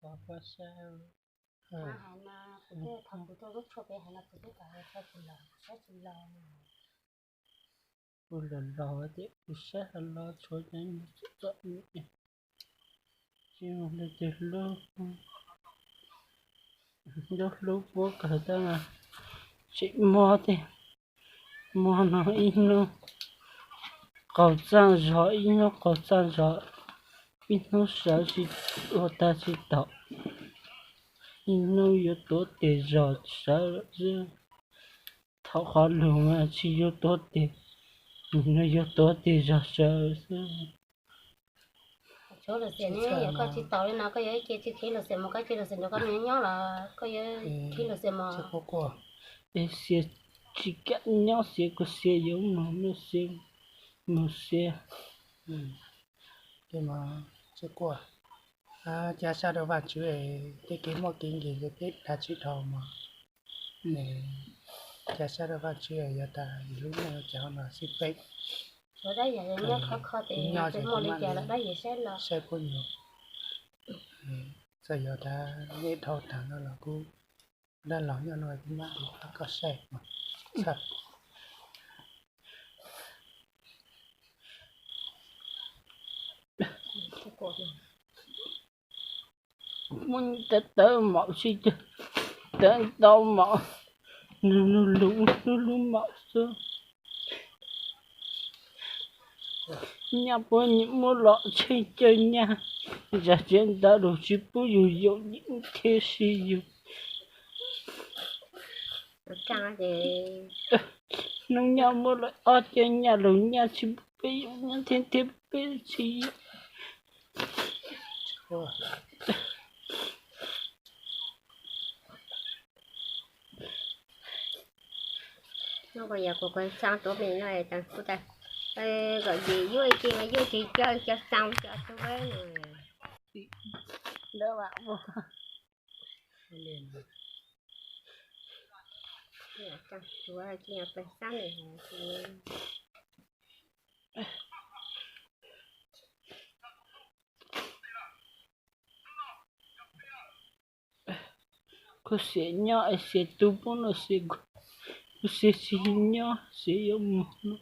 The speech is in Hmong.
pov pov sab. Kuv twb thaum kuv tuaj lub tshuaj peb hais no kuv twb kom tsis los, kuv saib tsis los. Kuv los los tias kuv saib los los tshuav cov txom nyem, tsis mus li ces hlub, nco hlub puab kawg tab mas tseem mob tiag. Mob no ib hnub qaug txaj zog, ib hnub qaug txaj zog, ib hnub sawv tsis ua tag tsis taus, ib hnub yuav tuav tes zog sawv xwb. Thaum qhov lug mas tsis yuav tuav tes, nim no yuav tuav tes zog sawv xwb. Koj tsis taus li no koj yuav cia tsis khib Luxias mus, koj cia Luxias nrog koj nyob nyob los koj yuav khib Luxias mus? Es Xias tsis kam nyob, Xias kuv Xias yuav mus, mus Xias, mus Xias. Ces mas tsis quaj, cas sab rau Vaj Tswv, tej kev muaj kev nkeeg peb dag tsis dhau mas, cas sab rau Vaj Tswv yog tas lub neej ua cas no xij peem. Dab yam nyob khov kho tes nyob ces muaj li cas los dab yam saib los saib puab nyuag. Txawm yog tas nej dhau tag no los kuv dab laug nyob no kuv mam li pab koj saib mas. Muab tawv tawv mom sib ceg, tawv ntau mom, lug lug lug lub lub mom xwb. Nyaj puab nyiam muab los tsheej cawg nyaj, zam tsev ntawd los tsis pub yus yaum thiab sib yug. Hnub nyoog muab lawm ob cawg nyaj, lug nyaj tsis pub peb yaum nyab thiab, thiab peb tsis yaum. Nyob ko yog kuv kuv txaa tuav me no tas kuv tas kom yim yuav ib ce mas yuav tsis coj cov xaa cov tuav no. Lawv vam ua tuav ces pes xab ne. Kuv xiam nyob es xiam tu pub no xiam, kuv xiam tsis nyob xiam yuav mus no.